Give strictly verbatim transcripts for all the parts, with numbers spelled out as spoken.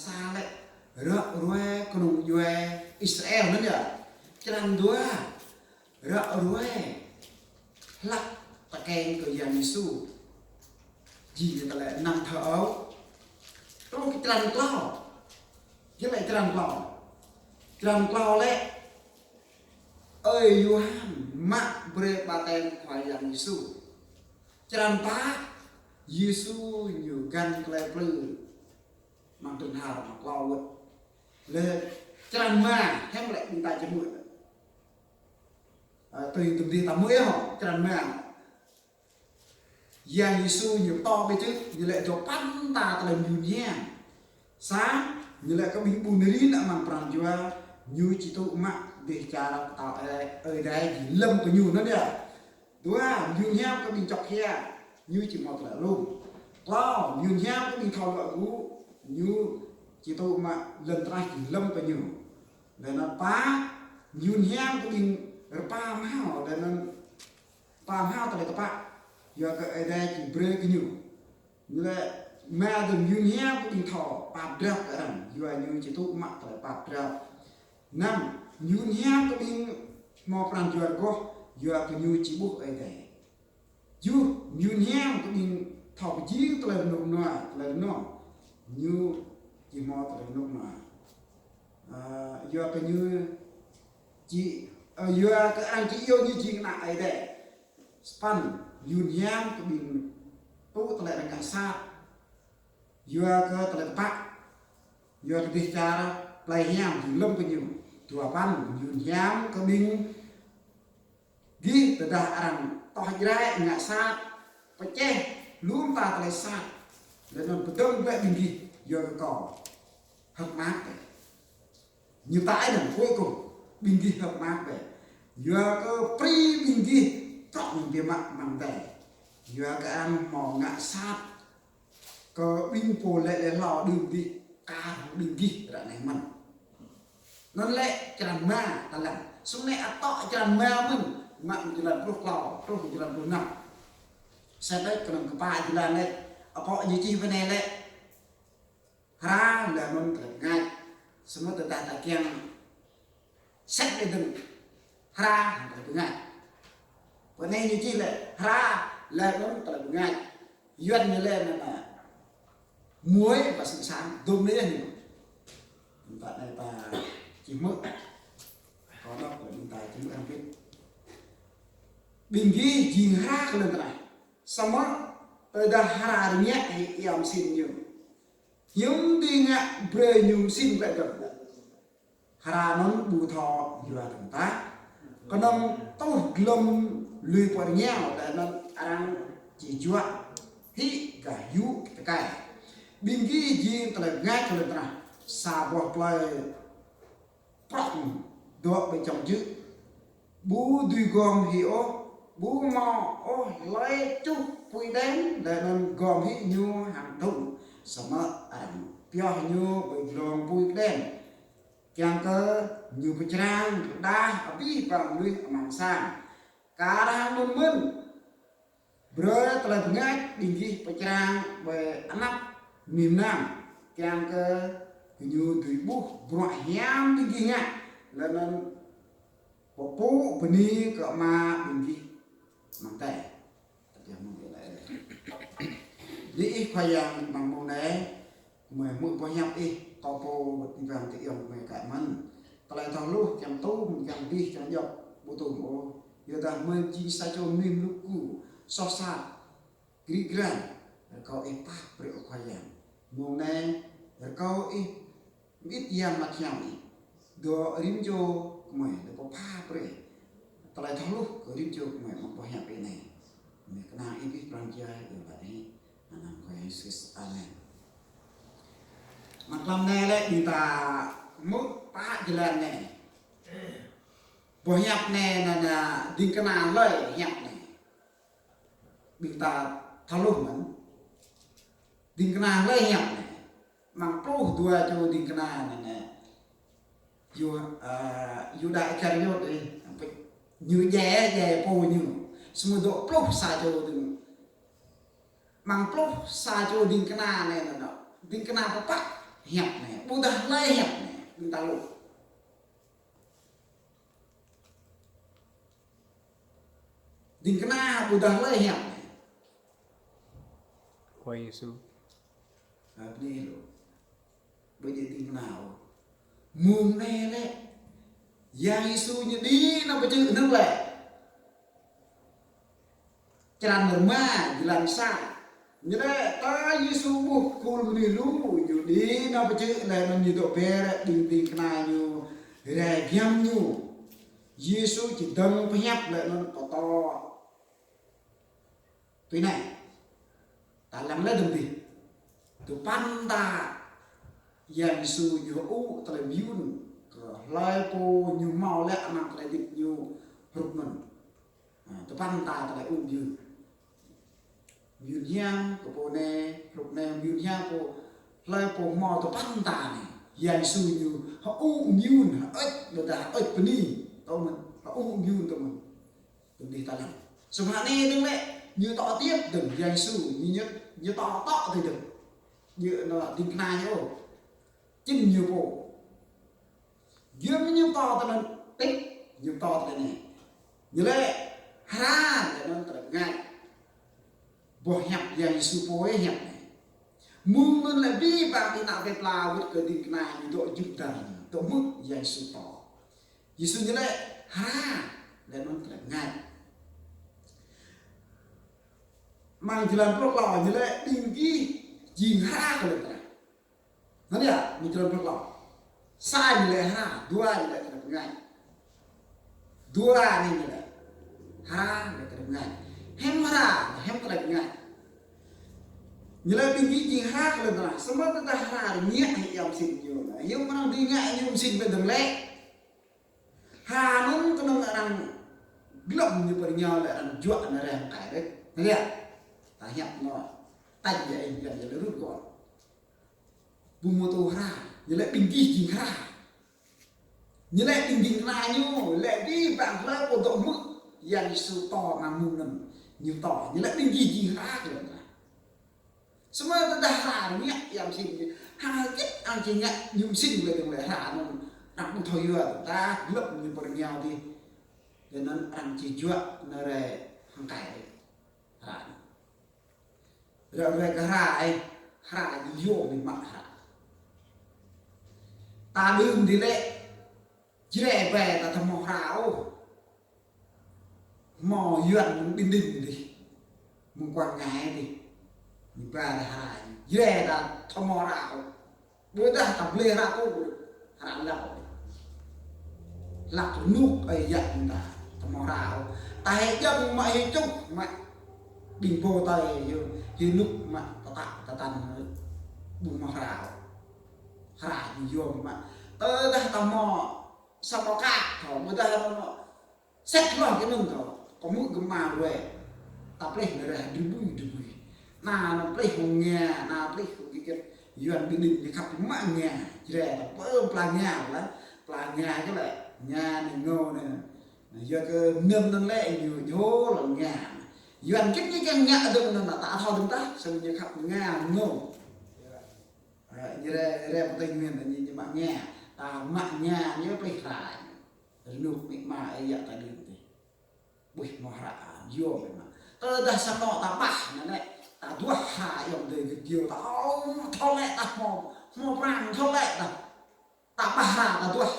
sa lĕ ră ruai kơnung djuai Israel anŭn yơh. Črăn dua, ră ruai hlăk tơkeng kơ Yang Yêsu. Jing ñu tơlơi năm thơ âu. Truh kơ črăn klâo. Jing lĕ črăn klâo. Črăn klâo lĕ ơi Yôhan mă brơi ƀaptem Khua Yang Yêsu. Črăn pă, Yêsu ñu găn tơlơi plư amăng tơlơi hơdơr amăng klâo wơ̆t. Lĕ črăn rơma, hiư̆m lĕ ƀing ta či hmư̆. Ơ, tui tơm dih ta hmư̆ hŏ, črăn rơma. Yang Yêsu ñu pơtô ƀĕ čư̆, ñu lĕ dŏ păn ta tơlơi mơyun hiam. Sa, ñu lĕ kơ ƀing ƀun rin amăng pran jua, ñu či tŭ mă dêh čar pơtao Ơi, Ơi Adai jing lơ̆m kơ ñu anŭn yơh. Dua, mơyun hiam kơ ƀing čŏk hia, ñu či hmâo tơlơi lŏm. Klâo, mơyun hiam kơ ƀing thâo luă gŭ, ñu či tŭ mă lŏn tơnah jing lơ̆m kơ ñu. Laih anŭn pă, mơyun hiam kơ ƀing rơpa hmao, laih anŭn rơpa hmao tơlơi tơpă, yua kơ Ơi Adai či brơi kơ ñu. Ñu lĕ rơma, mơyun hiam kơ ƀing thâo pap drap kơ arăng, yua ñu či tŭ mă tơlơi pap drap. Năm, mơyun hiam kơ ƀing hmâo pran jua rơgoh, yua kơ ñu či ƀuh Ơi Adai. Juh, mơyun hiam kơ ƀing thâo pơjing tơlơi rơnŭk rơnua, tơlơi rơnŭk, ñu či hmâo tơlơi rơnŭk rơnua. Ơ, yua kơ ñu či, ơ, yua kơ arăng či iâu ñu jing ană Ơi Adai. Sapăn, mơyun hiam kơ ƀing tŭ tơlơi arăng ngă sat, yua kơ tơlơi tơpă, yua kơ dêh čar plei hiam jing lơ̆m kơ ñu. Duapăn, mơyun hiam kơ ƀing gih tơdah arăng toh Jrai ngă sat, pơčeh lŏm ta tơlơi sat, laih anŭn pơdơ̆ng glaĭ ƀing gih, yua kơ kâo hơ̆k mơak bĕ. Ñu pơtă anŭn, cuối cùng, ƀing gih hơ̆k mơak bĕ. Yua kơ prĭ ƀing gih trŏ ñu biă mă amăng adai. Yua kơ arăng hmâo ngă sat kơ ƀing pô lĕ lĕ hlâo đưm dih, kar hăng ƀing gih ră anai mơ̆n. Anŭn lĕ črăn rơma ta lăng. Samơ̆ anai atŏ črăn rơma mơ̆n, mă mơ̆ng jơlan pluh klâo, truh mơ̆ng jơlan pluh năm. Sĕt đĕč kơnơ̆ng kơpă jơlan đĕč, apŏ ñu čih pơ anai lĕ hra laih anŭn tơlơi bơngač. Samơ̆ tơdah ta kiăng sĕt đĕč dơ̆ng, hra hăng tơlơi bơngač. Pơ anai ñu čih lĕ hra laih anŭn tơlơi bơngač. Yuan ñu lĕ anŭn anai, muối và sự sáng, dôm anai yơh ñu. Tơdah anai ta či hmư̆, kâo đŏk lĕ ƀing ta či hmư̆ hăng bit. Ƀing gih jing hra kơ lŏn tơnah. Samơ̆ tơdah hra rơngiă hĭ iâu mơsĭn ñu, hiư̆m dưi ngă brơi ñu mơsĭn glaĭ dơ̆ng. Hra anŭn ƀu thâo yua dơ̆ng tah, kơnơ̆ng tuh glŏm lui pơ rơngiao, laih anŭn arăng či juă hĭ gah yŭ tơkai. Ƀing gih jing tơlơi bơngač kơ lŏn tơnah. Sa boh plơi prŏng dŏ ƀơi čŏng jư̆, ƀu dưi gom hĭ ôh, ƀu hmâo ôh hlơi čuh apui đen, laih anŭn gom hĭ ñu hăng thŭng. Samơ̆ arăng pioh ñu ƀơi glông apui đen, kiăng kơ ñu pơčrang rơđah abih bang mơnuih amăng sang. Kar hăng anŭn mơ̆n, brơi tơlơi bơngač ƀing gih pơčrang ƀơi anăp mơnuih mơnam, kiăng kơ gơñu dưi ƀuh bruă hiam ƀing gih ngă, laih anŭn pơpŭ bơni kơ Ama ƀing gih amăng adai. Tơdah mơ̆ng anai lĕ, Ih Khua Yang, amăng mông anai, gơmơi hmư̆ boh hiăp Ih, kâo pô wơ̆t ƀing gơmơi tơiŏng gơmơi kơ mơ̆n. Tơlơi thâo hluh, kiăng tum, kiăng dih, kiăng djŏp, ƀu tum ôh. Yua dah gơmơi jing sa čô mơnuih mluk gŭ, soh sat, gri grang, rơkâo Ih pap brơi ơ Khua Yang. Mông anai, rơkâo Ih mơit yang mơak hiam Ih. Dŏ rĭm čô gơmơi, lĕ pơpha brơi tơlơi thâo hluh kơ rĭm čô gơmơi amăng boh hiăp Ih anai. Gơmơi kơnang Ih abih pran jua, Ih laĭ Ih. Anăn Khua Yang Yêsu Krist. Amen. Mơ̆ng tlam anai lĕ ƀing ta hmư̆ pă jơlan anai. Boh hiăp anai anăn, anăn ding kơna hlơi hiăp anai. Ƀing ta thâo hluh mơ̆n. Ding kơna hlơi hiăp anai. Amăng pluh dua čô ding kơna anai, anai. Yu-, ơ, Yuđa Iskariôt anai. Ñu djai, djai pô ñu. Samơ̆ dŏ pluh sa čô ding. Amăng pluh sa čô ding kơna anai, anai, anai. Ding kơna pơpă. Hiăp anai, ƀôdah hlơi hiăp anai, ƀing ta lu. Ding kơna ƀôdah hlơi hiăp anai. Khua Yêsu. Ha, bơni lu. Ƀơi ding kơna ôh. Mơ̆ng anai lĕ, Yang Yêsu ñu đĭ nao pơjơ̆ anŭn lĕ. Črăn rơma, jơlan sa. Ñu lĕ ta Yêsu ƀuh khul mơnuih lu, ñu đĭ nao pơjơ̆ lĕ anŭn ñu dŏ ƀơi ƀing ding kơna ñu rai giăm ñu. Yêsu či dơ̆ng pơhiăp lĕ anŭn pơtô. Tui anai, ta lăng lĕ dơ̆ng dih. Tơpăn ta Yang Yêsu ñu hơŭ tơlơi mơyŭn kơ hlơi pô ñu hmâo lĕ anăn tơlơi hơdip ñu hrup anŭn. Ha, tơpăn ta tơlơi ŭ mơyŭn. Mơyŭn hiam kơ pô anai, hrup anai mơyŭn hiam kơ hlơi pô hmâo tơpăn ta anai. Yang Yêsu ñu hơŭ mơyŭn, hơơč, ƀôdah hơơč bơni, tơ mơ̆n, hơŭ mơyŭn tơ mơ̆n. Tơdơi ta lăng. Samơ̆ anai dơ̆ng lĕ, ñu tŏ tiĕp dơ̆ng, Yang Yêsu, ñu, ñu, ñu tŏ tŏ tui dơ̆ng. Ñu anŭn ding kơna ñu ôh. Čim ñu pô. Giăm ñu pơtô tơlơi tĭp, ñu pơtô tơlơi anai. Ñu lĕ hra lĕ anŭn tơlơi bơngač. Boh hiăp Yang Yêsu pô ơi hiăp anai. Mơ̆ng anŭn lĕ abih bang ƀing ană plơi pla wơ̆t kơ ding kơna ñu dŏ jŭm dar, dŏ hmư̆ Yang Yêsu pơtô. Yêsu ñu lĕ hra lĕ anŭn tơlơi bơngač. Amăng jơlan pluh klâo ñu lĕ ƀing gih jing hra kơ lŏn tơnah. Anŭn yơh, amăng jơlan pluh klâo. Sa ñu lĕ hra, dua ñu lĕ tơlơi bơngač. Dua anai ñu lĕ hra lĕ tơlơi bơngač. Hiư̆m hra, hiư̆m tơlơi bơngač. Ñu lĕ ƀing gih jing hra kơ lŏn tơnah. Samơ̆ tơdah hra rơngiă hĭ iâu mơsĭn ñu. Hiư̆m arăng dưi ngă iâu mơsĭn ƀơi dơ̆ng lĕ. Hra anŭn kơnơ̆ng arăng glŏm ñu pơ rơngiao lĕ arăng juă nao rai hăng kai đôč. Anŭn yơh. Ta hiăp anŭn. Tañ yơh ih, yơh, yơh lĕ rŭt gơ̆. Ƀu hmâo tŭ hra, ñu lĕ ƀing gih jing hra. Ñu lĕ ƀing ding kơna ñu, lĕ abih bang hlơi pô dŏ hmư̆ Yang Yêsu pơtô amăng mơ̆ng anŭn. Ñu pơtô, ñu lĕ ƀing gih jing hra kơ lŏn tơnah. Samơ̆ tơdah hra rơngiă iâu mơsĭn ñu, hơget arăng či ngă iâu mơsĭn lĕ dơ̆ng lĕ hra anŭn, arăng ƀu thâo yua, ta glŏm ñu pơ rơngiao dih. Lĕ anŭn arăng či juă nao rai hăng kai hra anŭn. Ră ruai kơ hra ơi, hra ñu yôm ñu mă hra. Ta đưm dih lĕ, Jrai ƀai ta thâo hmâo hra ôh. Hmâo Yuan mơ̆ng Bình Định dih. Mơ̆ng Quảng Ngãi dih. Ñu ba ta hra. Jrai ta thâo hmâo hra ôh. Ƀôdah ta blơi hra kơ hra lăp. Hlăk rơnŭk ơi yă ta thâo hmâo hra ôh. Ta hĭ jơ̆ng mă hĭ čuh mă. Ƀing pô tơi hĭ, hĭ rơnŭk mă tơtă tơtăn ƀu hmâo hra ôh. Hra ñu yôm mă. Tơdah ta hmâo Samơ̆ kah thâo, ƀôdah anŭn, sĕt hloh kơ anŭn thâo. Kâo hmư̆ gơmơi ruai. Ta plih nao rai drơi ƀui, drơi ƀui. Anŭn plih hăng Nga, anŭn plih hăng git git. Yuan Bình Định ñu khăp mă Nga. Jrai ta pơm pla Nga lah. Pla Nga kơ lĕ. Nga anai ngô anai. Anai yua kơ anŭn anŭn lĕ ñu, ñu lăng Nga. Yuan git git kơ ngă dơ̆ng anŭn ta thâo dơ̆ng tah. Samơ̆ ñu khăp Nga ngô. Ơ, ñu rai, rai pơ Tây Nguyên, ñu, ñu mă Nga. Ta mă Nga, ñu plih hra. Rơnŭk amĭ ama ơi yă ta đưm dih. Ƀuh hmâo hra, yôm mơ̆. Tơdah samơ̆ ta ƀah, anai, ta duah hra, yôm dơi gơ̆ kiêu, ta, ơ, thâo lĕ ta hmâo, hmâo prang, thâo lĕ ta. Ta ƀah hra, ta duah.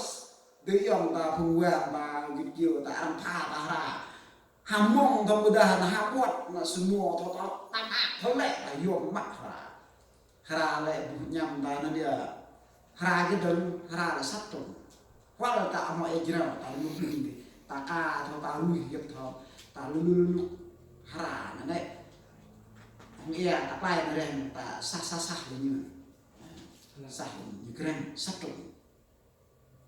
Dơi yôm ta phung wang, ta gơ̆ kiêu, ta arăng pha, ta hra. Ha mông ta ƀôdah, ta ha ƀuăt, anai samơ̆, thâo, thâo, ta mă, thâo lĕ, ta yôm mă hra. Hra lĕ ƀu ñăm ta anŭn yơh. Hra kơ dơ̆ng, hra lĕ sat trŭn. Wăl ta hmâo ih jrao, ta rơnŭk ƀing dih. Ta ka thâo, ta lui hơget thâo. Ta lu lu lu lu. Hra anŭn lĕ. Hăng ia ta plai anŭn reng, ta sah sah sah lĕ ñu. Sah lĕ ñu krem, sat trŭn.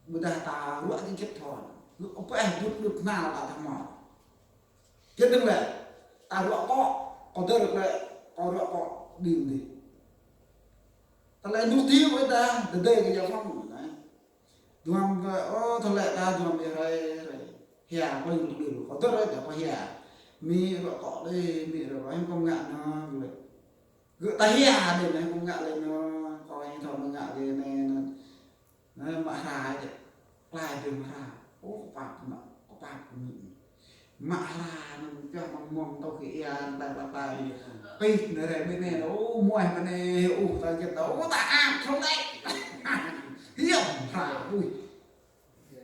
Ƀôdah ta ruă git git thâo. Lu ƀu ih đŭt đŭt nao ta thâo hmâo. Git dơ̆ng lĕ, ta ruă kŏ, kâo dơ̆r lĕ, kâo ruă kŏ đưm dih. Ta lĕ rơnŭk dih wơ̆t ta, tơdơi kơ yua phong, anai. Duăm wơ̆t, ơ, thâo lĕ ta duăm ih rai, rai. Hia, kâo lĕ rơnŭk dih, kâo dơ̆r lĕ, kâo hia. Amĭ ruă kŏ lĕ, amĭ ruă kŏ, hiư̆m kâo ngă anŭn, lĕ. Gơ̆ ta hia dih, anai, kâo ngă lĕ anŭn, kâo hia Mơ̆ng ngă kơ anai anŭn. Anŭn mă hra yơh. Klai dơ̆ng hra. Ơ, kơpăt mă, kơpăt mă. Mă hra anŭn pioh mơ̆ng mơ̆ng tŏ kơ ia, anŭn ta klai. Pih anŭn rai ƀơi anai, ơ, muai ƀơi anai, ơ, ta gĕt ta, ơ, ta ăt thŏng đĕ. Hiam hra, ui.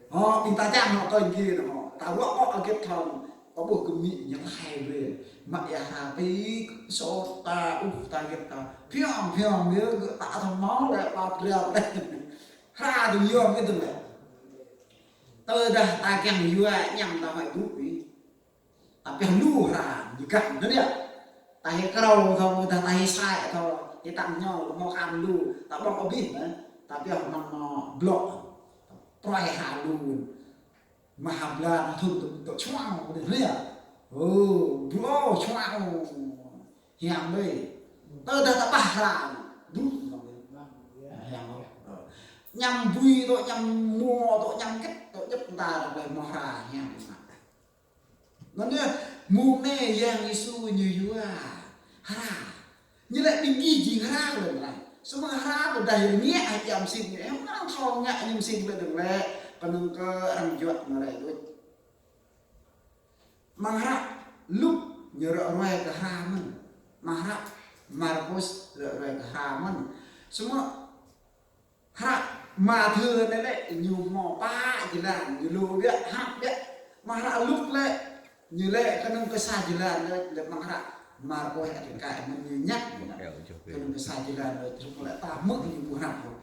Ơ, ƀing ta čang hŏ tơl gih anŭn hŏ. Ta wă ƀô̆ hơget thŏng. Kâo ƀuh gơmơi ñu laĭ brơi. Mă ia hra pih, sô ta, ơ, ta gĕt ta. Phiong, phiong, yơh, gơ̆ ta thŏng mơ̆ lĕ, pap reo lĕ. Hra tui yom kơ tui lĕ. Tơdah ta kiăng yua ñăm ta huai ƀuh ƀĭ. Ta pioh lu hra, ñu gah anŭn yơh. Ta hĭ krao thâo, ta hĭ sai thâo, hĭ tăng ñu, hmâo khăn lu, ta ƀơ̆ng abih anŭn. Ta pioh mơ̆ng anŭn blŏk. Pruai hra lu. Mă hra blan thŭn tŭ, tŭ čuang, anŭn yơh. Ơ, blŏk čuang. Hiam đơi. Tơdah ta ƀah hra. Bruh. Hiam đơi. Ơ. Ñăm bui tŏ, ñăm mua tŏ, ñăm gĕt tŏ, djŏp ta rai mă hra, hiam đơi. Anŭn yơh, mơ̆ng anai Yang Yêsu ñu yua hra. Ñu laĭ ƀing gih jing hra lĕ anŭn. Samơ̆ hra tơdah ñu ngă hĭ ia mơsĭn ñu, ơ, arăng thâo ngă ñu mơsĭn lĕ dơ̆ng lĕ, kơnơ̆ng kơ arăng juă ñu lĕ đôč. Amăng hră Luk ñu ră ruai kơ hra mơ̆n. Amăng hră Markôs ră ruai kơ hra mơ̆n. Samơ̆ hră Mathiơ anai lĕ ñu hmâo pă jơlan, ñu lu biă, hăp biă. Amăng hră Luk lĕ ñu lĕ kơnơ̆ng kơ sa jơlan lĕ, lĕ amăng hră Markôs ăt kơ mơ̆n ñu ñăt. Kơnơ̆ng kơ sa jơlan lĕ, truh lĕ ta hmư̆ ñu ƀu hrăp ôh.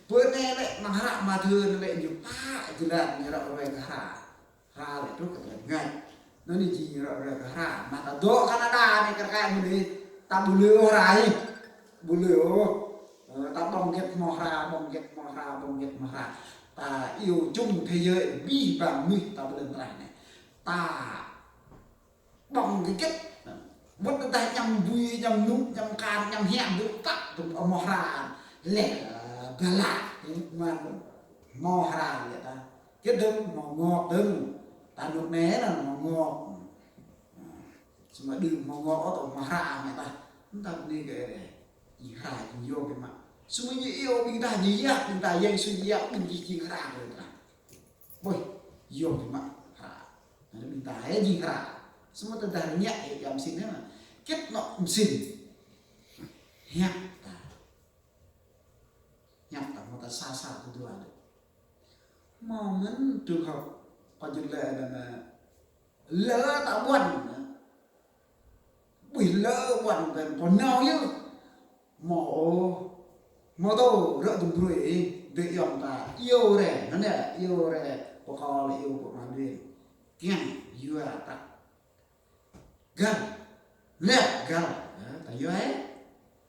Pơ anai lĕ amăng hră Mathiơ anai lĕ ñu pă jơlan ñu ră ruai kơ hra. Hra lĕ truh kơ tơlơi bơngač. Anŭn anai jing ră ruai kơ hra. Mă ta dŏ Canada anai kar kaĭ mơ̆n anai. Ta ƀu lui ôh hra hĭ. Ƀu lui ôh. Ơ, ta ƀơ̆ng gĕt hmâo hra, ƀơ̆ng gĕt hmâo hra, ƀơ̆ng gĕt hmâo hra. Ta iâu čŭng thế giới abih bang mơnuih ta ƀơi lŏn tơnah anai. Ta ƀơ̆ng gĕt gĕt. Wơ̆t tơdah ñăm bui, ñăm nŭk, ñăm kan, ñăm hiam, dŏ păk, dŏ hmâo hra. Lĕ, ơ, ba lă, ơ, mơ̆n. Hmâo hra lĕ ta. Gĕt dơ̆ng hmâo ngŏk dơ̆ng. Ta nŭk anai anŭn hmâo ngŏk. Samơ̆ đưm hmâo ngŏk ôh tŏ hmâo hra mơ̆ ta. Anŭn ta bơni kơ Ơi Adai. Jing hra jing yom biă mă. Samơ̆ ñu iâu ƀing ta ñu yap, ƀing ta Yang Yêsu ñu yap, ƀing gih jing hra kơ ta. Ƀuh, yom biă mă hra. Anŭn ƀing ta hĭ jing hra. Samơ̆ tơdah ngă hĭ ia mơsĭn anai mơ̆n. Gĕt anŏ mơsĭn. Hiăp ta. Hiăp ta hmâo ta sa sa tơdua đôč. Hmâo mơ̆n trường hợp kơ jơlan anŭn, ơ, lơ ta ƀuăn. Ƀuh lơ ƀuăn ƀơi pơ nao yơh. Hmâo ôh. Hmâo tŏ ră tŭm brơi, ơ, dêh yom ta iâu rai, anŭn yơh, iâu rai, pơkŏl iâu pơkŏl đuaĭ. Kiăng yua ta. Găl. Lĕ găl. Ơ, ta yua hĭ.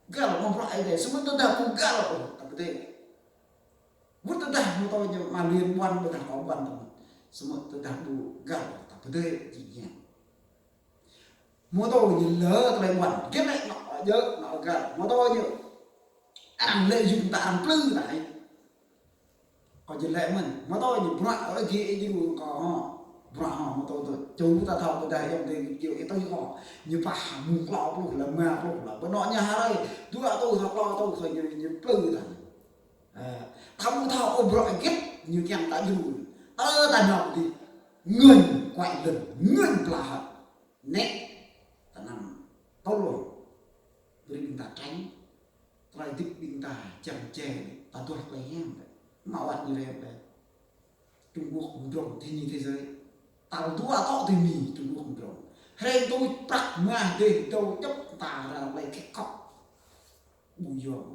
Găl mơ̆ng bruă Ơi Adai. Samơ̆ tơdah ƀu găl ôh, ta pơdơi. Wơ̆t tơdah hmâo tŏ ñu mă luyên ƀuăn, ƀôdah kơ ƀuăn tơmơ̆n. Samơ̆ tơdah ƀu găl, ta pơdơi jing hiam. Hmâo tŏ ñu lơ tơlơi ƀuăn. Gĕt lĕ anŏ djơ̆, anŏ găl. Hmâo tŏ ñu arăng lợi dụng ta, arăng plư ta hĭ. Kơ jơlan mơ̆n, hmâo tŏ ñu bruă, ơ, gĕ ih jing kơ hŏ. Bruă hŏ, hmâo tŏ tŏ. Ču ta thâo ƀôdah yom dêh kiu ih tui hŏ. Ñu pah mơ̆ng klâo pluh lăm, rơma pluh lăm. Bơ anŏ ñu hơrai, dua rơtuh, klâo rơtuh, ñu, ñu plư ta. Ơ, ta ƀu thâo ôh bruă gĕt, ñu kiăng ta djru. Ơ, ta nao dih. Ngơñ kuai lơ̆n, ngơñ pla hơ̆t. Nĕ, ta anăm tơlơi. Brơi ƀing ta tránh. Tơlơi hơdip ƀing ta čang čê, ta duah tơlơi hiam đĕ. Mă wơ̆t ñu rep đĕ. Trung Quốc mdrŏng, thế nhị thế giới. Ta dua tŏ tơ Mi, Trung Quốc mdrŏng. Hrĕng tui prăk mah dêh dâu djŏp ta ra tơlơi khĕk khŏk. Ƀu yom,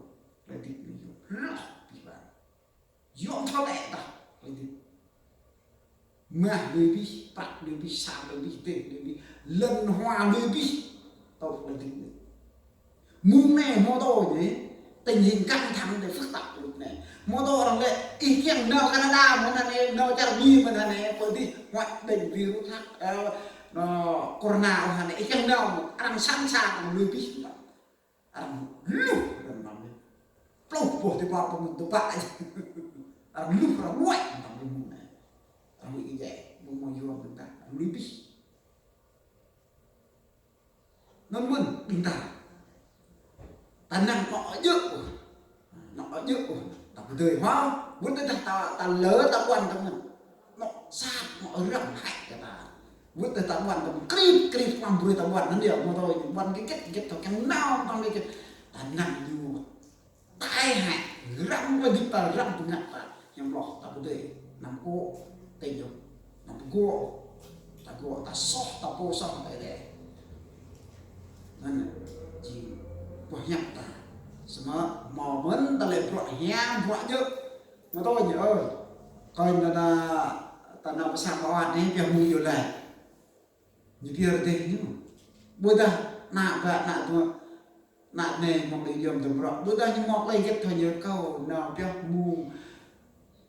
tơlơi hơdip ƀu yom. Hloh abih bang. Yom thâo lĕ ta, tơlơi hơdip. Mah lui abih, prăk lui abih, sang lui abih, dêh lui abih, lŏn hua lui abih. Tŏ lŏn dih. Mơ̆ng anai hmâo tŏ ñu, tình hình căng thẳng để phức tạp luk anai. Hmâo tŏ arăng lĕ, ih kiăng nao Canada mơ̆n hă anai, nao čar Mi mơ̆n hă anai, pơ dih, hoạch định virus hă, ơ, anŏ, corona hă anai, ih kiăng nao mơ̆n, arăng sẵn sàng, arăng lui abih. Arăng luh, arăng tăm lĕ. Pluh boh tơpă pơmŭt tơpă. Arăng luh, arăng wơ̆t, tăm lĕ mơ̆ng anai. Arăng wơ̆t kơ jai, ƀu hmâo yua ƀing ta, arăng lui abih. Anŭn mơ̆n ƀing ta. Ta năng kơ djơ̆. Nŏ djơ̆ ôh, ta pơdơi hmâo, wơ̆t tơdah ta, ta lơ ta ƀuăn ta mơ̆n. Nŏ sat, nŏ răm hĕ kơ ta. Wơ̆t tơdah ta ƀuăn ta mơ̆n, krit, krit, mă brơi ta ƀuăn, anŭn yơh, mơ̆ tơlơi ƀuăn kơ hơget, hơget thâo kiăng nao, tơlơi hơget. Ta năng ñu, tai hại, răm kơ dĭp ta, răm bơngăt ta. Hiam hloh, ta pơdơi, năm kô̆, tơñŭ. Năm pơgŏ, ta gŏ, ta soh, ta pô soh, ta rai. Anŭn, jing, boh hiăp ta. Samơ̆, hmâo mơ̆n, ta lĕ bruă hiam, bruă djơ̆. Mơ̆ tơlơi ñu, ơ. Kơi anŭn ta, ta nao pơ sang ƀôn anai, pioh mơ̆ng yơh lĕ. Ñu pioh rơdêh ñu. Ƀôdah, ană ƀă, ană dua. Ană anai mơ̆ng lĕ yom dơ̆m rŏ. Ƀôdah ñu mơ̆ng lĕ hơget thâo ñu kâo nao pioh mơ̆ng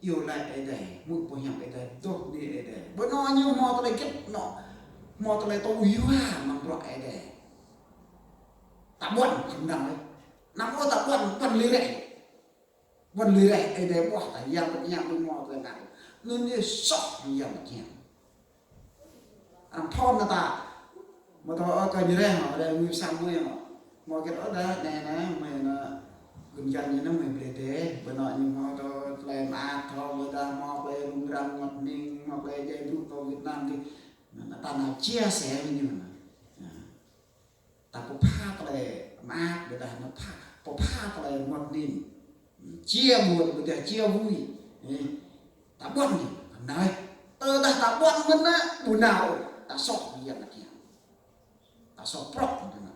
iâu laĭ Ơi Adai, mơ̆ng boh hiăp Ơi Adai, dŏ bơni Ơi Adai. Ƀơi anŭn ñu hmâo tơlơi hơget nŏ, hmâo tơlơi tŭ yua mơ̆ng bruă Ơi Adai. Ta ƀuăn, khŏm nao lĕ. Năm ôh ta ƀuăn, ƀuăn lĕ rĕ. Ƀuăn lĕ rĕ, Ơi Adai ƀuah ta, yang bơngăt yang ƀu hmâo tơlơi ngă. Anŭn yơh soh yang bơngăt yang. Arăng phone nao ta. Mơ̆ tơlơi ơ kơ ñu rĕ hŏ, rĕ ngui pơsăm ngui hŏ. Mơ̆ hơget ôh đa, anai anai, mơi anŭn, gơ̆n jăn ñu anŭn mơi brơi dêh, ƀơi anŭn ñu hmâo tơlơi mơak hŏ, ƀôdah hmâo tơlơi rŭng răng ngŏt hning, hmâo tơlơi djai brŭ kơ Việt Nam dih. Anŭn ta nao chia sẻ với ñu anŭn. Anŭn. Ta pơpha tơlơi mơak, ƀôdah anŭn pha, pơpha tơlơi ngŏt hning. Chia buồn, ƀôdah chia vui. Ê, ta ƀuăn ñu, anai. Tơdah ta ƀuăn mơ̆n anŭn, ƀu nao, ta soh bơngăt yang. Ta soh prŏk mơ̆n anŭn.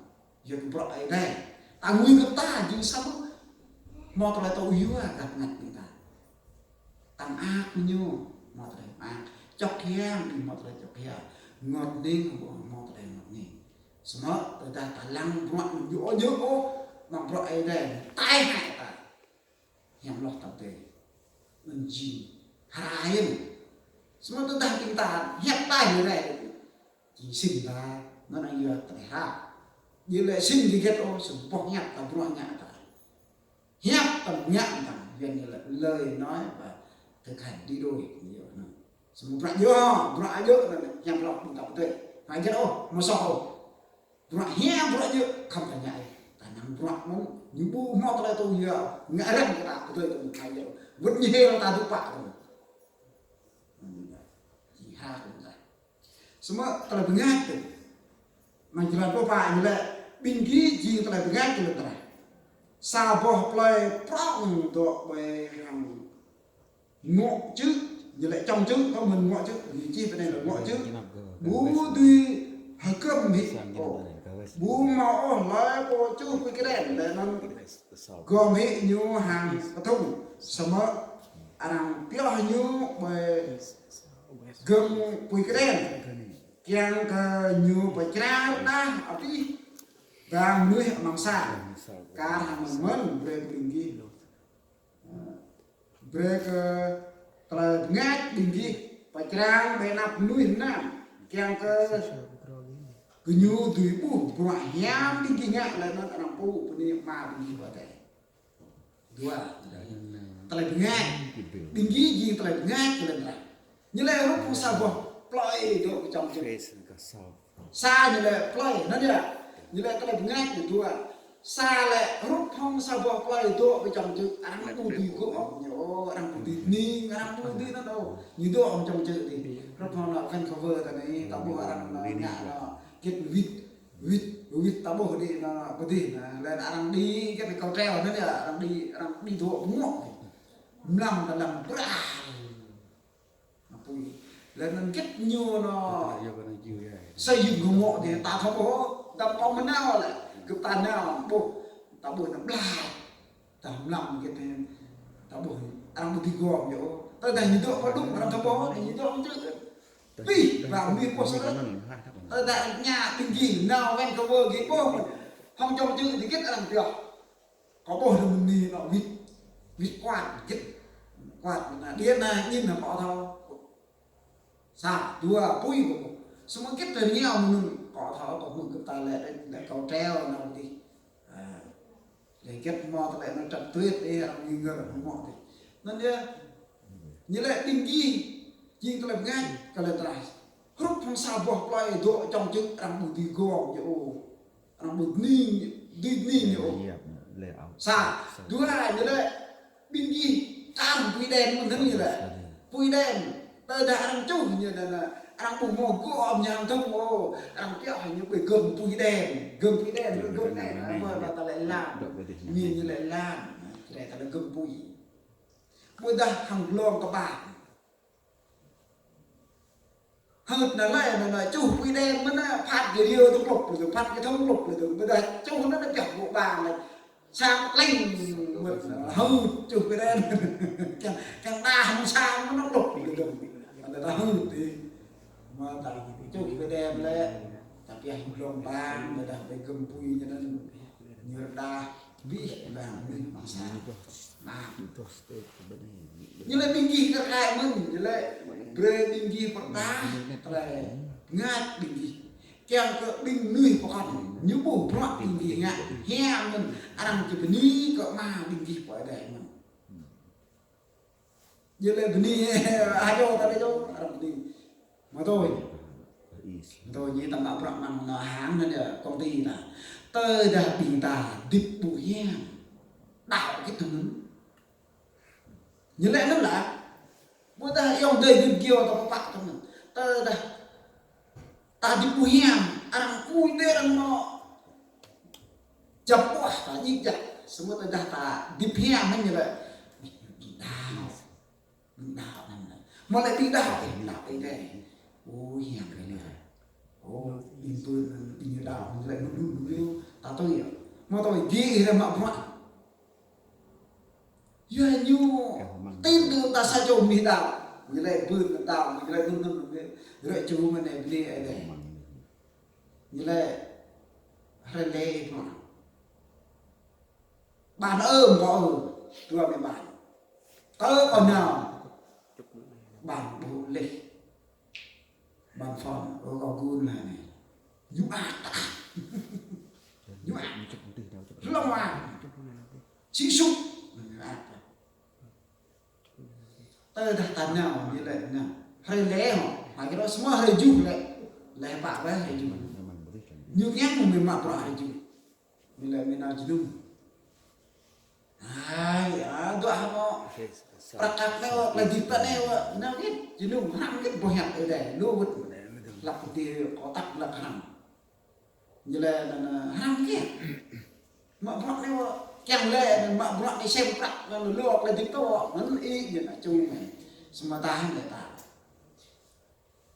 Yua kơ bruă Ơi Adai. Ta ngui kơ ta, jing samơ̆. Hmâo tơlơi tŭ yua gah bơngăt ƀing ta. Ta mơak ñu, hmâo tơlơi mơak. Čŏk hia, ƀing hmâo tơlơi čŏk hia. Ngŏt hning, hmâo tơlơi ngŏt hning. Samơ̆ tơdah ta lăng bruă ñu djơ̆ ôh, mă bruă Ơi Adai, tai hại ta. Hiam hloh ta pơdơi. Anŭn jing, hra hĭn. Samơ̆ tơdah ƀing ta, hiăp tai hĭ rai. Jing sĭn ta, anŭn anai yua tơlơi hra. Ñu lĕ sĭn hơget ôh, samơ̆ boh hiăp ta bruă ngă ta. Hiăp ta ngă ta, Yuan ñu lĕ lời nói và thực hành đi đôi, ñu yua anŭn. Samơ̆ bruă djơ̆, bruă djơ̆ anŭn, hiam hloh ƀing ta pơdơi. Hơget ôh, mơ̆ soh ôh. Bruă hiam bruă djơ̆, khŏm ta ngă ih. Ta năng bruă mơ̆n, ñu ƀu hmâo tơlơi tŭ yua, ngă răng kơ ta pơdơi tŭ hơget ôh. Wơ̆t ñu hil ta dŭ pă tŭ. Jing hra kơ ta. Samơ̆ tơlơi bơngăt tŭ. Mơ̆ng jơlan pơpă ñu lĕ, ƀing gih jing tơlơi bơngăt kơ lŏn tơnah. Sa boh plơi prŏng dŏ ƀơi hăng ngŏ čư̆, ñu lĕ čŏng čư̆, kơ mơ̆n ngŏ čư̆, ñu čih pơ anai lĕ ngŏ čư̆. Ƀu dưi hơgŏm hĭ ôh. Ƀu hmâo ôh hlơi pô čuh pui kơđen, lĕ anŭn gŏm hĭ ñu hăng kơthŭng. Samơ̆ arăng pioh ñu ƀơi gŏm pui kơđen. Kiăng kơ ñu pơčrang đah abih bang mơnuih amăng sang. Kar hăng mơ̆n brơi kơ ƀing gih. Brơi kơ tơlơi bơngăt ƀing gih pơčrang ƀơi anăp mơnuih mơnam, kiăng kơ gơñu dưi ƀuh bruă hiam ƀing gih ngă, laih anŭn arăng pŭ bơni Ama ƀing gih pơ adai. Dua, tơlơi bơngăt. Ƀing gih jing tơlơi bơngăt kơ lŏn tơnah. Ñu lĕ hrup hăng sa boh plơi dŏ pơ čŏng čư̆. Sa ñu lĕ plơi, anŭn yơh. Ñu lĕ tơlơi bơngăt ñu dua. Sa lĕ hrup hăng sa boh plơi dŏ pơ čŏng čư̆, arăng ƀu dưi gŏ ñu ôh, arăng ƀu dưi hning, arăng ƀu dưi anŭn ôh. Ñu dŏ hăng čŏng čư̆ dih. Hrup hăng anŭn Vancouver ta anai, ta ƀuh arăng anŭn ngă anŭn hơget wĭt, wĭt, wĭt ta ƀuh dih anŭn pơdih anŭn. Laih arăng đĭ hơget kâo treo anŭn yơh, arăng đĭ, arăng đĭ dŏ bơngŏ dih. Mlam ta lăm brah. Anŭn pui. Laih anŭn hơget ñu anŭn. Xây dựng kơ ngŏ dih, ta thâo ƀuh, đăm pơm mơnao lĕ. Gơ̆p ta nao ƀuh. Ta ƀuh anŭn blai. Ta mlam hơget anŭn. Ta ƀuh arăng ƀu dưi gŏm yơh. Tơdah ñu dŏ pơ đŭk, arăng thâo ƀuh, ñu dŏ hăng čư̆. Pih, bang mih pô sơrơ̆t. Tơdah ñu ƀing gih nao Vancouver gih ƀuh. Hăng čŏng čư̆ dih hơget arăng pioh. Kâo ƀuh anŭn mơni anŭn wĭt, wĭt kuat, hơget. Kuat anŭn, đia anŭn ñin anŭn kâo thâo. Sa, dua, pui kâo ƀuh. Samơ̆ hơget tơlơi ñu mơnŭn kâo thâo, kâo hmư̆ gơ̆p ta lĕ, lĕ kâo treo anŭn dih. Ơ, lĕ hơget hmâo tơlơi anŭn trật tuyệt dih, arăng nghi ngờ hmâo dih. Anŭn yơh, ñu lĕ ƀing gih, jing tơlơi bơngăt kơ lŏn tơnah. Hrup hăng sa boh plơi dŏ čŏng čư̆ arăng ƀu dưi gŏm ñu ôh. Arăng ƀu hning, dưi hning ñu ôh. Sa, dua ñu lĕ ƀing gih kar pui đen mơ̆n ñu lĕ. Pui đen, tơdah arăng čuh ñu lĕ, arăng ƀu hmâo gŏ amăng thŭng ôh, arăng pioh ñu ƀơi gơm pui đen, gơm pui đen, gơm đen, mơ̆ ta lĕ lan, ñu ñu lĕ lan, ta lĕ gơm pui. Ƀôdah hăng glông kơƀah. Hơ̆t anai lĕ, anai lĕ čuh pui đen mơ̆n anai, phat kơ riu tơklŭk lĕ, phat kơ thŭng klŭk lĕ, ƀôdah čuh anai lĕ pioh gŏ ƀang lĕ. Sang klĕng mơ̆n, hơ̆t čuh pui đen. Kiăng, kiăng đah mơ̆ng sang mơ̆n klŭk lĕ. Anai ta hơ̆t dih. Mơ̆ ta čuh pui đen lĕ. Ta pioh glông ƀang, ƀôdah ƀơi gơm pui ñu anŭn. Ñu rơđah. Bih, ƀang, bih, mơ̆ng sang. Nah. Ñu lĕ ƀing gih kar kaĭ mơ̆n, ñu lĕ brơi ƀing gih pơrơđah, tơlơi bơngač ƀing gih. Kiăng kơ ƀing mơnuih pơkŏn, ñu ƀuh bruă ƀing gih ngă, hiam mơ̆n, arăng či bơni kơ Ama ƀing gih pơ adai mơ̆n. Ñu lĕ bơni, ayo ta lĕ čô, arăng bơni. Mơ̆ tui. Mơ̆ tui ñu ta mă bruă mơ̆ng nao hăng anŭn yơh, công ty ta. Tơdah ƀing ta hơdip ƀu hiam. Đaŏ kơ tui anŭn. Ñu lĕ anŭn lah. Ƀôdah ayŏng adơi gơ̆t gơ̆ ta pơpă tui anŭn. Tơdah ta hơdip ƀu hiam, arăng ui đe arăng mơ̆. Jăp ƀuah ta ñik jak. Samơ̆ tơdah ta hơdip hiam anŭn ñu lĕ. Đaŏ. Đaŏ anŭn lĕ. Mơ̆ lĕ ƀing đaŏ, ih đaŏ ih đe. Ôi, hiam kơ anai. Ôi, ƀing pơ, ƀing ñu đaŏ, ñu lĕ mơ̆ đu, đu, đu, ta tui yơh. Mơ̆ tui, gih ih lĕ mă bruă. Yua ñu, tin tưởng ta sa čô mơnuih đaŏ. Ñu lĕ bươn đaŏ, ñu lĕ nŭn nŭn nŭn, rơ̆ ču mơ̆n anai bơni ih đe. Ñu lĕ, hrơi lĕ ih bruă. Bàn ơ, mơ̆ ơ, dua mĕ bàn. Tơ kơ nao. Bàn ƀu lĕ. Bàn phone, ơ, kơ gun lah anai. Ñu ăt. Ñu ăt. Hlŏng ăt. Sĭ sŭk. Ñu ăt. Tơdah ta nao, ñu lĕ nao. Hrơi lĕ hŏ. Hă kơ rŏ samơ̆ hrơi juh lĕ. Lĕ pă wĕ hrơi juh. Ñu kiăng mơ̆ mă bruă hrơi juh. Ñu lĕ mơ̆ nao jơnum. Hai, a, dua hmâo. Prăk kăk anai wă, klai dĭp anai wă. Nao git, jơnum, hrăm git boh hiăp ih đe. Lu wơ̆t. Hlăk kơ ti kơtăk hlăk hrăm. Ñu lĕ anŭn, anŭn, hrăm kiăng. Mă bruă anai wă, kiăng lĕ, anŭn mă bruă anai sem prăk, anŭn lu klai dĭp tơ wă, anŭn ih ñu nao ču mơ̆n. Samơ̆ ta hăng lĕ ta.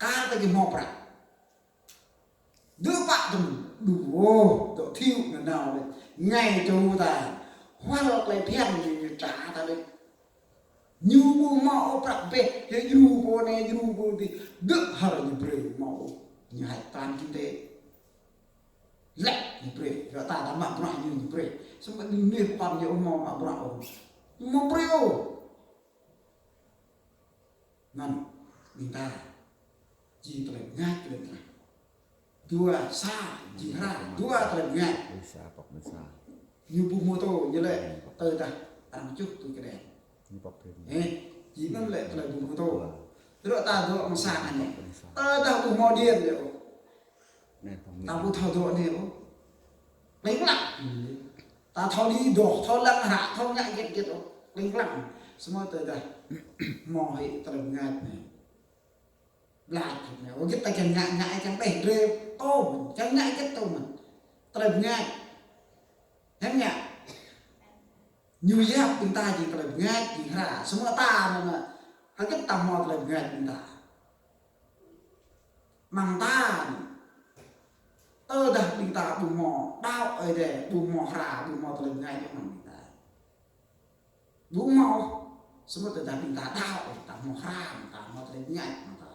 Kar ta gih hmâo prăk. Dơ̆ pă tơm, đu, ôh, dŏ thiu nao nao lĕ. Ngai ču ta. Hual klai phiăn ñu, ñu ča ta lĕ. Ñu ƀu hmâo ôh prăk bĕ, yơh djru pô anai, djru pô adih. Dơ̆ hơr ñu brơi ƀu hmâo ôh. Ñu hăč tan kinh tế. Lĕ ñu brơi, yua ta ta mă bruă ñu, ñu brơi. Samơ̆ ƀing mơnuih pơkŏn ñu ƀu hmâo mă bruă ôh. Ñu ƀu hmâo brơi ôh. Anŭn, ƀing ta. Jing tơlơi bơngač kơ lŏn tơnah. Dua, sa, jing hra, dua tơlơi bơngač. Ơi sa, pŏk mơ̆n sa. Ñu ƀu hmâo tô, ñu lĕ, tơdah arăng čuh tui kơđen. Ñu pŏk thêm. Ê, jing anŭn lĕ tơlơi ƀu hmâo tô. Dua. Tơdah ta dŏ mơ̆ng sang anai. Pŏk mơ̆n sa. Tơdah ƀu hmâo điện lĕ ôh. Anai, pŏk mơ̆n. Ta ƀu thâo dŏ anai ôh. Pling plang. Ta thâo đi dŏ, thâo lăng hră, thâo ngă hơget hơget ôh. Pling plang. Samơ̆ tơdah hmâo hĭ tơlơi bơngač anai. Blah, ƀu hmâo hơget ta kiăng ngă, ngă kiăng ƀĕ drơi, tơm, kiăng ngă hơget tơm. Tơlơi bơngač. Hiam ngă. Ñu yap ƀing ta jing tơlơi bơngač, jing hra. Samơ̆ ta anŭn, hơget ta hmâo tơlơi bơngač ƀing ta. Mơ̆ng ta anŭn. Tơdah ƀing ta ƀu hmâo đaŏ Ơi Adai, ƀu hmâo hra, ƀu hmâo tơlơi bơngač mơ̆ng ƀing ta. Ƀu hmâo, samơ̆ tơdah ƀing ta đaŏ, ta hmâo hra, ta hmâo tơlơi bơngač, ta.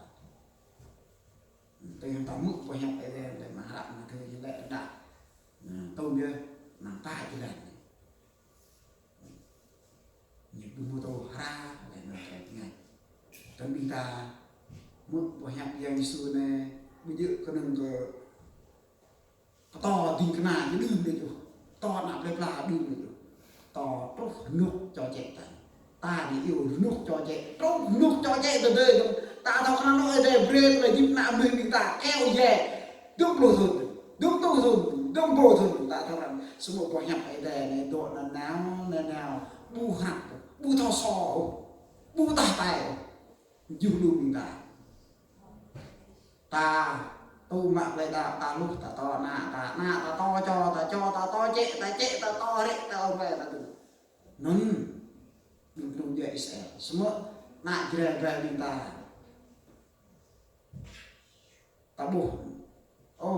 Tơdah ta hmư̆ boh hiăp Ơi Adai, ta mă hră, mă thơ, ñu lĕ rơđah. Anŭn, tơm yơh, anŭn ta jơlan. Ñu ƀu hmâo tô hra, lĕ anŭn tơlơi bơngač. Tơdah ƀing ta hmư̆ boh hiăp Yang Yêsu anai, ƀu djơ̆ kơnơ̆ng kơ pơtô ding kơna ñu đưm đĕč ôh. Pơtô ană plơi pla đưm đĕč ôh. Pơtô truh rơnŭk čô čĕ ta. Ta ñu iâu rơnŭk čô čĕ. Truh rơnŭk čô čĕ tơdơi. Ta thâo kơnang anŏ Ơi Adai brơi tơlơi djĭp ană mơnuih ƀing ta. Kéo dài. Dua pluh thŭn. Dua pluh thŭn. Dŏng ƀô̆ thŭn ta thâo răng, samơ̆ boh hiăp Ơi Adai anai dŏ nanao, nanao, ƀu hrăp, ƀu thâo sô, ƀu tah tai, juh lu ƀing ta. Ta tŭ mă plei đaŏ, ta hluh, ta tŏ ană ta, ană ta tŏ čô ta, čô ta tŏ čĕ ta, čĕ ta tŏ rĕ ta, ơ plei ta tŭ. Anŭn, ƀing kơnung djuai Israel. Samơ̆ ană Jrai ƀing ta. Ta ƀuh. Ơ,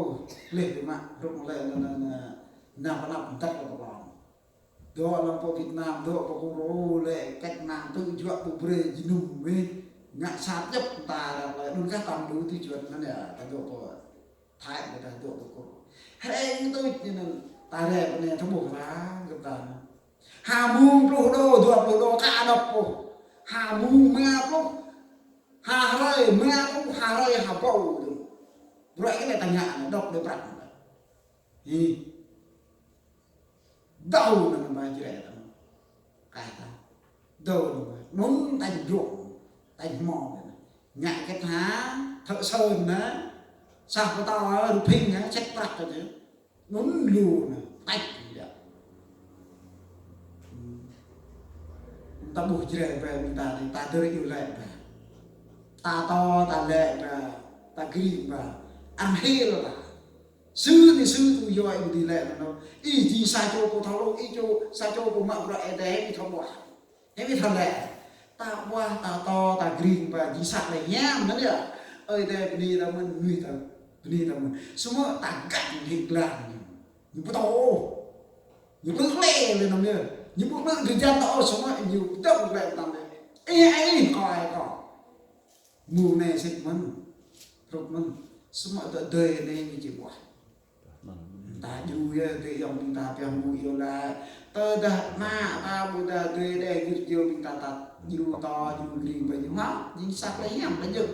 gleh biă mă, hrup mơlĕ anŭn, anŭn, anŭn, anăp anăp mơdăt lăm pơklŏn. Dŏ lăm pơ Việt Nam, dŏ pơ Kur, ơ, lĕ cách mạng tŭ juă pơ brơi jơnum mơ̆n. Ngă sat djŏp ta ră lĕ, anŭn kah tam lu tui juă anŭn yơh, ta dŏ pơ Thái, ta dŏ pơ Kur. Hơeng tui anŭn, ta rĕ pơ anai ta ƀuh ta, gơ̆p ta anŭn. Ha mông pluh đô, dua pluh đô, ka đŏp pô. Ha mông rơma pluh, ha hrơi rơma pluh, ha hrơi ha ƀâo đô. Bruă kơ anai ta ngă anai, đŏp đơi prăk anai. Hĭ. Dâo anŭn ba Jrai ta. Kah ta. Dâo anŭn ba. Anŭn tañ drŏng, tañ hmâo anŭn. Ngă kơ tha, thợ sơn anŭn. Sa pơtâo, rơphing anŭn, sĕt prăk kơ anŭn. Anŭn lu anŭn, tañ yơh. Hmm. Ta ƀuh Jrai ƀing ta anai, ta dơ̆r iâu laĭ ƀă. Ta tŏ, ta laĭ ƀă, ta gring ƀă. Arăng hil ta. Sư anai sư tŭ yua ih ƀu dưi laĭ anŭn. Ih jing sa čô pô thâo hluh, ih čô, sa čô pô mă bruă Ơi Adai, ih thâo ƀuah. Hơget ih thâo laĭ? Ta ƀuah, ta tŏ, ta gring ƀă, jing sa laĭ hiam anŭn yơh. Ơi Adai bơni ta mơ̆n, mơnuih ta bơni ta mơ̆n. Samơ̆ ta găn hĭ glan ñu. Ñu ƀu tŏ ôh. Ñu ƀu klĕ lĕ anŭn yơh. Ñu ƀu klĕ drơi jan ta ôh, samơ̆ ñu dŏ klĕ ta anŭn yơh. Ih, ih, kâo, ih, kâo. Mông anai sĭt mơ̆n, hrup mơ̆n, samơ̆ tơ adơi anai ñu či ƀuah. Ta djru yơh, adơi ayŏng ƀing ta pioh mơ̆ng iâu laĭ. Tơdah ană ta ƀôdah adơi adai gơ̆ djru ƀing ta ta djru tŏ, djru gring ƀă ñu hă, jing sa plei hiam ƀă ñu.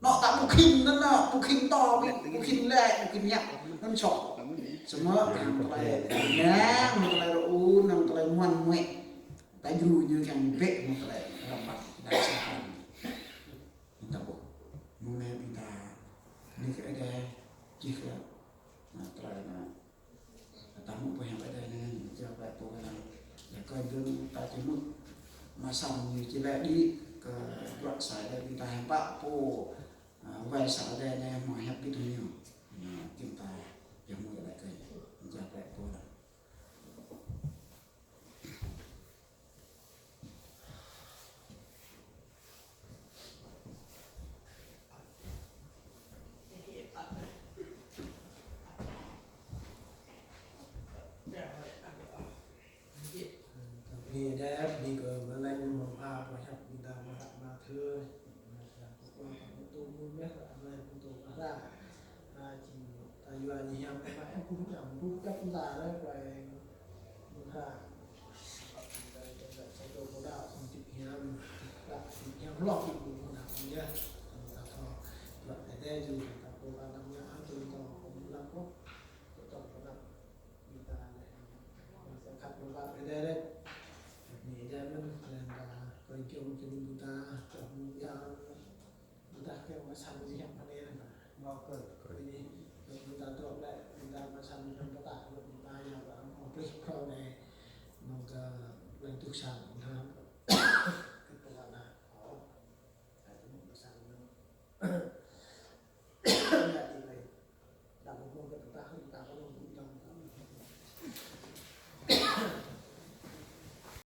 Anŏ ta ƀu khĭn anŭn, anŏ ƀu khĭn tŏ, ƀu khĭn laĭ, ƀu khĭn hiăp, anŭn soh. Samơ̆ hăng tơlơi mơñang, hăng tơlơi rơun, hăng tơlơi muăn muĕ. Ta djru ñu kiăng bĕ mơ̆ng tơlơi rơbat đa sa. Ƀing ta ƀuh. Mơ̆ng anai ƀing ta, anai kơ Ơi Adai, čih kơ, ană tơlơi anai. Ta hmư̆ pơhiăp Ơi Adai anai, ñu čih pơhiăp pô kơ anai. Yua kơ dơ̆ng ta či hmư̆, mă săn ñu či laĭ đĭ kơ bruă sa Ơi Adai ƀing ta hiư̆m pă pô, a, wai sa Ơi Adai anai hmâo hiăp bĭt hăng ñu. Anai, ƀing ta, yua hmư̆ laĭ kơ ñu, ñu čih pơhiăp pô anai. Bơni Ơi Adai, bơni kơ mơlai ñu mơ̆ng pha pơhiăp ƀing ta mơ̆ng hră Mathiơ. Ƀing ta yua ñu hiam mă em ƀuh hiam, ƀuh kăp ta ră, klai mơ̆ng hră. Sa čô pô đaŏ, ƀuh hiam, ƀuh hiam hloh, ƀuh mơ̆ng hră ñu yơh. Ta thâo, ƀuh Ơi Adai yua ta pô ta lăng ñu, hăng tui ta pô lăng kơ, tui ta pô lăng. Ƀing ta lĕ, khăp mơ̆ng hră Ơi Adai lĕ. Bơni Ơi Adai mơ̆n, lĕ ta, kơ jong jing ƀing ta, kơ mơ̆ng yơh. Ƀôdah kơ mă săn ñu hiăp pơ anai anŭn. Mơ̆ kơ. Bơni, ƀing ta dŏ lĕ, ƀing ta mă săn ñu hiăp pơtă, ƀing ta yua ƀă mơ̆ng plih phrâo anai, mơ̆ng kơ lĕ tuh săn, ƀing ta